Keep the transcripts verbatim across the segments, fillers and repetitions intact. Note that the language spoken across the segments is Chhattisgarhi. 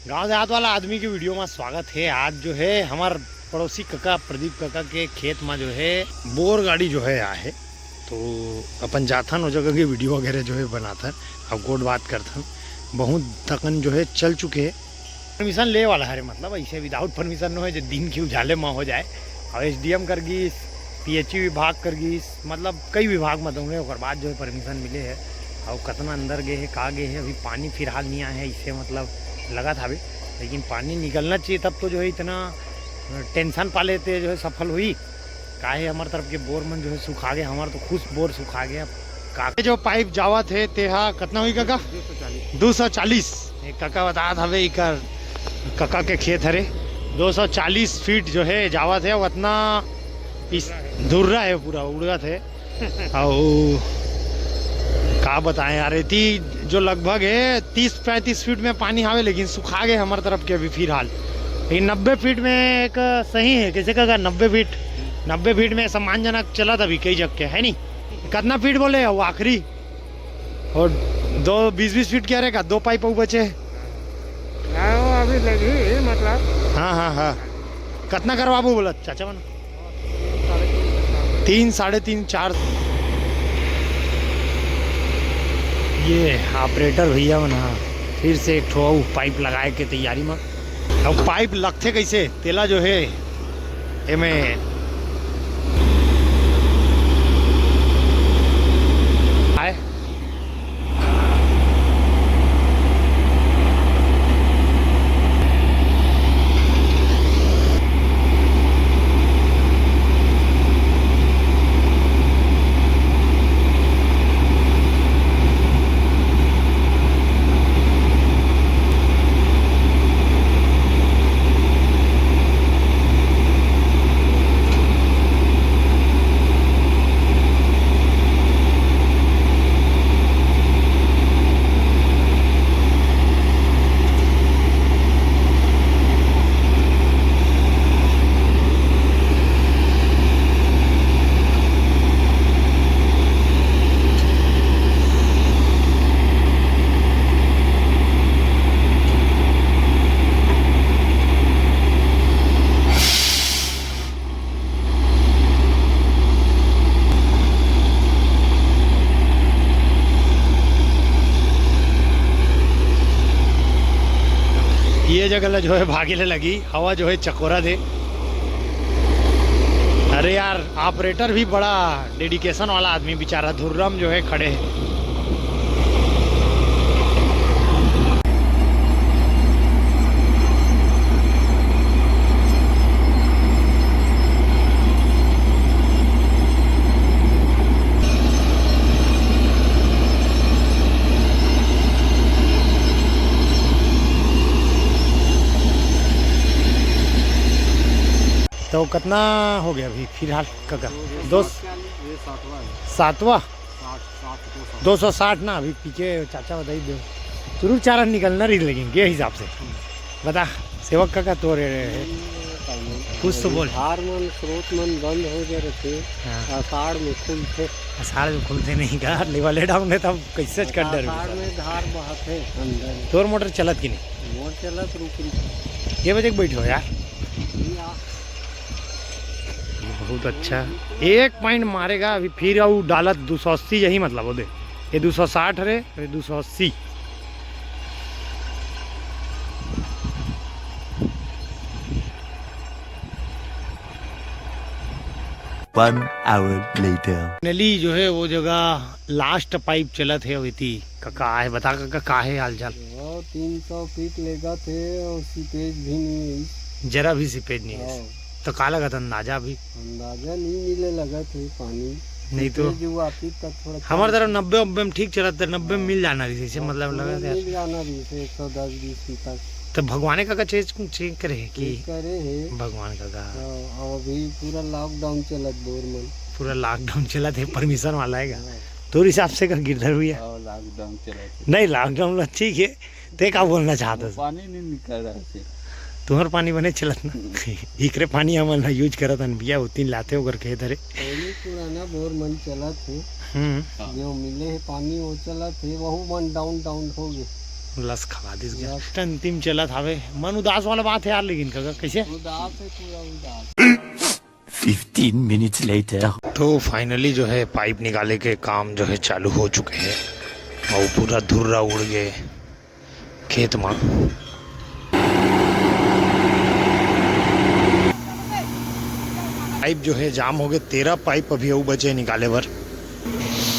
गांव देहात वाला आदमी के वीडियो में स्वागत है। आज जो है हमार पड़ोसी कका, प्रदीप कका के खेत में जो है बोर गाड़ी जो है आए है, तो अपन जाथन ओ जगह के वीडियो वगैरह जो है बनाथन, अब गोठ बात करथन। बहुत तकन जो है चल चुके है, परमिशन ले वाला हरे, मतलब ऐसे विदाउट परमिशन नो है जो दिन के उजाले में हो जाए। और एसडीएम कर गिस, पीएचई विभाग कर गिस, मतलब कई विभाग में दौड़े, ओकर बाद जो है परमिशन मिले है। और कतना अंदर गए है, का गए है, अभी पानी फिलहाल नहीं आए है, इससे मतलब लगत हवे। लेकिन पानी निकलना चाहिए, तब तो जो है इतना टेंशन पा लेते जो है सफल हुई। काहे हमर तरफ के बोर मन जो है सुखा गए, हमर तो खुश बोर सुखा गए। अब का जो पाइप जावत है तेहा कतना हुई कका? दो सौ चालीस। एक कका बतात हवे, इकर कका के खेत हरे, दो सौ चालीस फीट जो है जावत है, उतना इस धुर्रा है, पूरा उड़त है। अउ का बताएं यार, एती जो लगभग है तीस पैंतीस फीट में पानी हावे, लेकिन सुखा गए हमर तरफ के अभी फिलहाल। लेकिन नब्बे फीट में एक सही है, कैसे कहा, नब्बे फीट, नब्बे फीट में सम्मानजनक चलत अभी कई जग के, है नी? कितना फीट बोले वो आखिरी? और दो बीस बीस फीट क्या रहेगा, दो पाइप अउ बचे। हाँ, वो अभी लगी, मतलब। हाँ, हाँ, हाँ। कितना करवाबो बोला चाचा मन? तीन, साढ़े तीन, चार। ये ऑपरेटर भैया मन ह फिर से एक ठो अउ पाइप लगाए के तैयारी म। अब पाइप लगथे कैसे, तेला जो है एमे आए। ये जगह ला जो है भागे ले लगी, हवा जो है चकोरा दे। अरे यार, ऑपरेटर भी बड़ा डेडिकेशन वाला आदमी, बेचारा धुर्रम जो है खड़े है। तो कितना हो गया अभी फिलहाल कका? दो, दो, ये सातवां है। सातवां? साठ, साठ, दो सौ। दो सौ साठ ना, अभी पीछे चाचा बताई दो। शुरू चारा निकलना रही, लेकिन के हिसाब से। हम्म। बता, सेवक कका तोरे कुछ तो बोल। धार मन, स्रोत मन बंद हो गए रहते, हाँ। आषाढ़ में खुलते। आषाढ़ में खुलते नहीं का, लेवल डाउन है, तब कैसे कर डर आषाढ़ में धार बहते अंदर। तोर मोटर चलत कि नहीं? मोटर चलत, रुक, रुक। के बजे के बैठे हो यार? ये आ- बहुत अच्छा। एक पॉइंट मारेगा अभी, फिर अउ डालत दो सौ अस्सी, यही मतलब हो दे। ये दो सौ साठ रे, ये दो सौ अस्सी। One hour later. फाइनली जो है वो जगह लास्ट पाइप चलत है, वही थी। का, का है, बता का, का, का है हाल चाल? वो तीन सौ फीट लेगा थे और सीपेज भी नहीं है। जरा भी सीपेज नहीं है। हाँ। तो का लगत अंदाजा अभी? अंदाजा नहीं मिले लगत हे पानी। नहीं तो। सीपेज जो आती तब थोड़ा हमारे कम तरफ नब्बे उब्बे में ठीक चलत, नब्बे में हाँ। मिल जाना रही, जैसे हाँ, मतलब तो लगत हे। मिल जाना रही, एक सौ दस बीस फीट तक। तो भगवान का, का चेंज, चेंज करे है कि चेंज करे है। भगवान का, का। हाँ, अब अभी पूरा लॉकडाउन चलत बोर मन। पूरा लॉकडाउन चलत है, परमिशन वाला है का? हाँ। तोर हिसाब से का गिरधर भैया? हाँ, लॉकडाउन चलत है। नहीं, लॉकडाउन ठीक है। ते का बोलना चाहत हस? पानी नहीं निकल रहा है। तुहर पानी बने चलत ना। इकरे पानी हमन ह यूज करत हन भैया, उतिन लाथे ओकर खेत हरे। पहले पुराना बोर मन चलत हे। हम्म। हाँ। जो मिले हे पानी वो चलत हे, वहू मन डाउन डाउन हो गए। लस खवा दिस गा। अंतिम चलत हावे। मन उदास वाला बात है यार, लेकिन काका, कैसे? उदास है, पूरा उदास। Fifteen minutes later. तो finally जो है, पाइप निकाले के काम जो है चालू हो चुके हैं और पूरा धुर्रा उड़ गए खेत में। पाइप जो है जाम हो गए, तेरह पाइप अभी अउ बचे निकाले बर।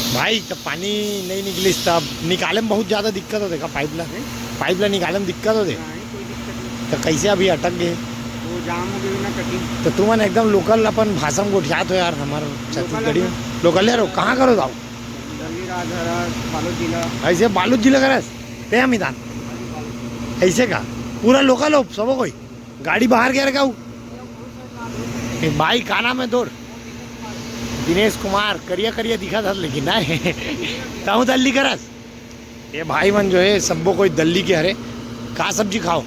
भाई, तब पानी नहीं निकलिस, तब निकाले में बहुत ज्यादा दिक्कत होथे का? पाइप ला, पाइप ला निकाले में दिक्कत होथे। नहीं, कोई दिक्कत नहीं। तो कैसे अभी अटक गए? वो जाम हो गई ना, कटिंग। तो तुमन एकदम लोकल अपन भाषा में गोठियात हो यार, हमार छत्तीसगढ़ी में। लोकल यार हो, कहाँ करो जाओ? दल्ली राजहरा, बालोद जिला। ऐसे बालोद जिला करस? ते हम इदान। ऐसे का? पूरा लोकल हो, सबो कोई? गाड़ी बाहर गया रखा हूँ। ए भाई, का नाम है तोर? दिनेश कुमार। करिया करिया दिखा था, लेकिन ना। ताऊ दल्ली करस। ये भाई मन जो है, सबो कोई दल्ली के हरे। का सब्जी खाओ?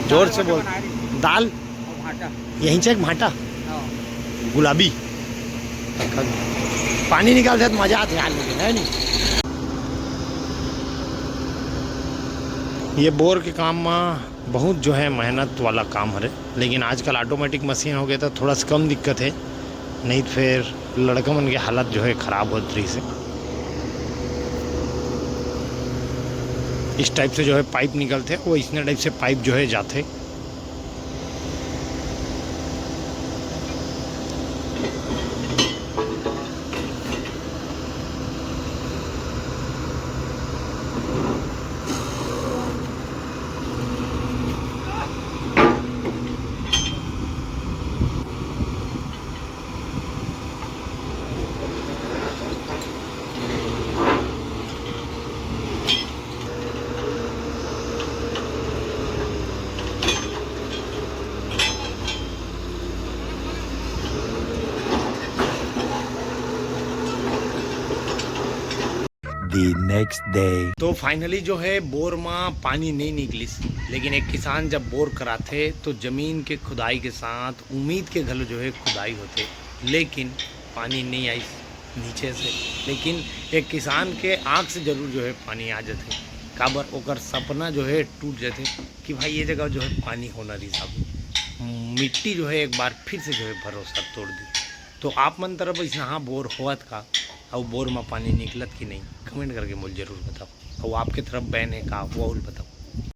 जोर से बोल। दाल। यहीं से एक भाटा। गुलाबी। पानी निकालते तो मजा आते यार, लेकिन है नहीं। ये बोर के काम में बहुत जो है मेहनत वाला काम हरे, लेकिन आजकल ऑटोमेटिक मशीन हो गया तो थोड़ा सा कम दिक्कत है, नहीं तो फिर लड़का मन के हालत जो है खराब होत रही से। इस टाइप से जो है पाइप निकलते, वो इसने टाइप से पाइप जो है जाते। The next day. तो finally जो है बोर में पानी नहीं निकलिस, लेकिन एक किसान जब बोर कराथे तो जमीन के खुदाई के साथ उम्मीद के घलो जो है खुदाई होथे, लेकिन पानी नहीं आइस नीचे से। लेकिन एक किसान के आँख से जरूर जो है पानी आ जाथे, काबर ओकर सपना जो है टूट जाथे कि भाई ये जगह जो है पानी होना रहिस। मिट्टी जो है एक बार फिर से जो है भरोसा तोड़ दी। तो आप मन तरफ ऐसा हाँ बोर होवत का, अउ बोर में पानी निकलत कि नहीं, कमेंट करके मोला जरूर बताओ। अउ आपके तरफ बैन है का, वो भी बताओ।